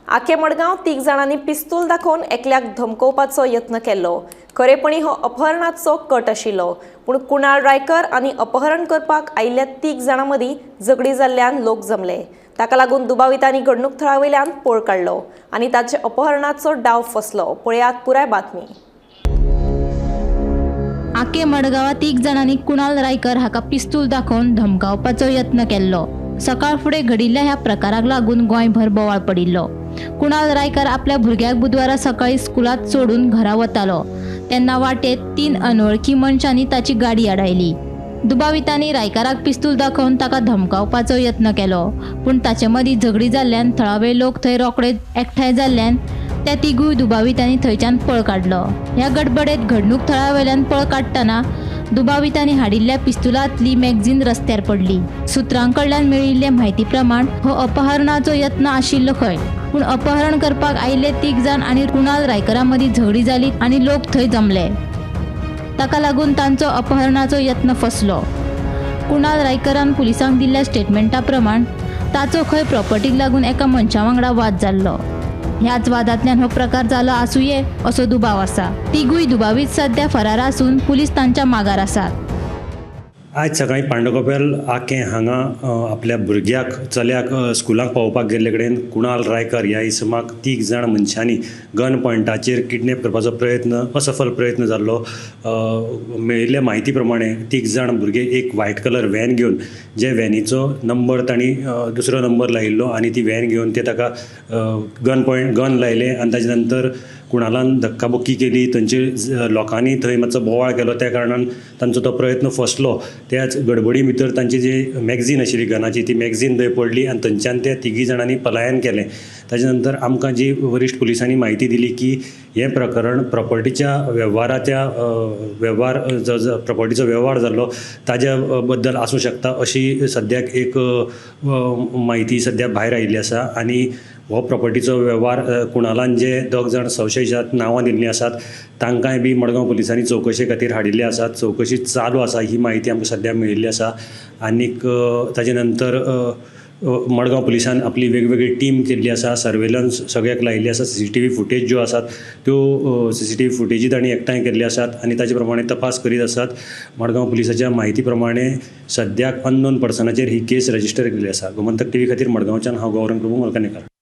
आके मडगांव तीग जाणांनी पिस्तूल दाखोवन एकल्याक धमकोवपाचो यत्न केल्लो. खरेपणी हो अपहरणाचो कट आशिल्लो, पूण कुणाल रायकर आनी अपहरण करपाक आयिल्ल्या तीग जाणां मदीं झगडी जाल्ल्यान लोक जमले. ताका लागून दुबावितांनी घडणूक थळा वयल्यान पळ काडलो आनी ताचे अपहरणाचो डाव फसलो. पळयात पुराय बातमी. आके मडगांवां तीग जाणांनी कुणाल रायकर हाका पिस्तूल दाखोवन धमकावपाचो यत्न केल्लो. सकाळ फुडें घडिल्ल्या ह्या प्रकाराक लागून गोंयभर बोवाळ पडिल्लो. कुणाल रायकर आपल्या भुरग्याक बुधवारा सकाळी स्कुलांत सोडून घरा वतालो तेन्ना वाटेत 3 अनवळखी मनशांनी ताची गाडी आडायली. दुबावितांनी रायकाराक पिस्तूल दाखोवन ताका धमकावपाचो यत्न केलो, पूण ताचे मदीं झगडी जाल्ल्यान थळावे लोक थंय रोखडे एकठांय जाल्ल्यान त्या तिगूय दुबावितांनी थंयच्यान पळ काडलो. ह्या गडबडेत घडणूक थळावेल्यान पळ काडटना दुबावितांनी हाडिल्ल्या पिस्तुलांतली मॅगझीन रस्त्यार पडली. सुत्रां कडल्यान मेळिल्ले म्हायती प्रमाण हो अपहरणाचो यत्न आशिल्लो खंय, पूण अपहरण करपाक आयिल्ले तीग जाण आनी कुणाल रायकरा मदीं झगडी जाली आनी लोक थंय जमले. ताका लागून तांचो अपहरणाचो यत्न फसलो. कुणाल रायकरान पुलिसांक दिल्ल्या स्टेटमेंटा प्रमाण ताचो खंय प्रॉपर्टीक लागून एका मनशा वांगडा वाद जाल्लो. ह्याच वादांतल्यान हो प्रकार जालो आसुये असो दुबाव आसा. तिगूय दुबावीत सध्या फरार आसून पुलीस तांच्या मागार आसात. आज सकाळीं पांडवकपेल आकें हांगा आपल्या भुरग्याक चल्याक स्कुलाक पावोवपाक गेल्ले कडेन कुणाल रायकर ह्या इसमाक तीग जाण मनशांनी गन पॉयंटाचेर किडनॅप करपाचो प्रयत्न असफल प्रयत्न जाल्लो. मेळिल्ल्या म्हायती प्रमाणे तीग जाण भुरगे एक व्हायट कलर व्हॅन घेवन, जे व्हॅनीचो नंबर तांणी दुसरो नंबर लायिल्लो आनी ती व्हॅन घेवन ते ताका गन पॉयंट गन लायलें आनी ताजे नंतर कुणालान धक्काबुक्की केली. थंयचे लोकांनी थंय मातसो बोवाळ केलो, त्या कारणान तांचो तो प्रयत्न फसलो. त्याच गडबडी भितर तांची जी मॅगझीन आशिल्ली गनाची ती मॅगझीन थंय पडली आनी थंयच्यान त्या तिगी जाणांनी पलायन केलें. ताजे नंतर आमकां जी वरिश्ठ पुलिसांनी म्हायती दिली की हें प्रकरण प्रॉपर्टीच्या वेव्हाराच्या वेव्हार जो प्रॉपर्टीचो वेव्हार जाल्लो ताज्या बद्दल आसूं शकता अशी सद्याक एक म्हायती सद्या भायर आयिल्ली आसा. आनी हो प्रॉपर्टीचो वेव्हार कुणालान जे दोग जाण संशयित नांवां दिल्लीं आसात तांकांय बी मडगांव पुलिसांनी चवकशे खातीर हाडिल्ले आसात. चवकशी चालू आसा ही म्हायती आमकां सद्या मेळिल्ली आसा. आनीक ताजे नंतर मडगांव पुलिसान आपली वेगवेगळी टीम केल्ली आसा, सर्वेलन्स सगळ्याक लायिल्ली आसा. सीसीटीव्ही फुटेज ज्यो आसात त्यो सीसीटीव्ही फुटेजी तांणी एकठांय केल्ली आसात आनी ताजे प्रमाणे तपास करीत आसात. मडगांव पुलिसाच्या म्हायती प्रमाणे सद्याक अननोन पर्सनाचेर ही केस रजिस्टर केल्ली आसा. गोमंतक टीव्ही खातीर मडगांवच्यान हांव गौरंग प्रभू मलकानेकार.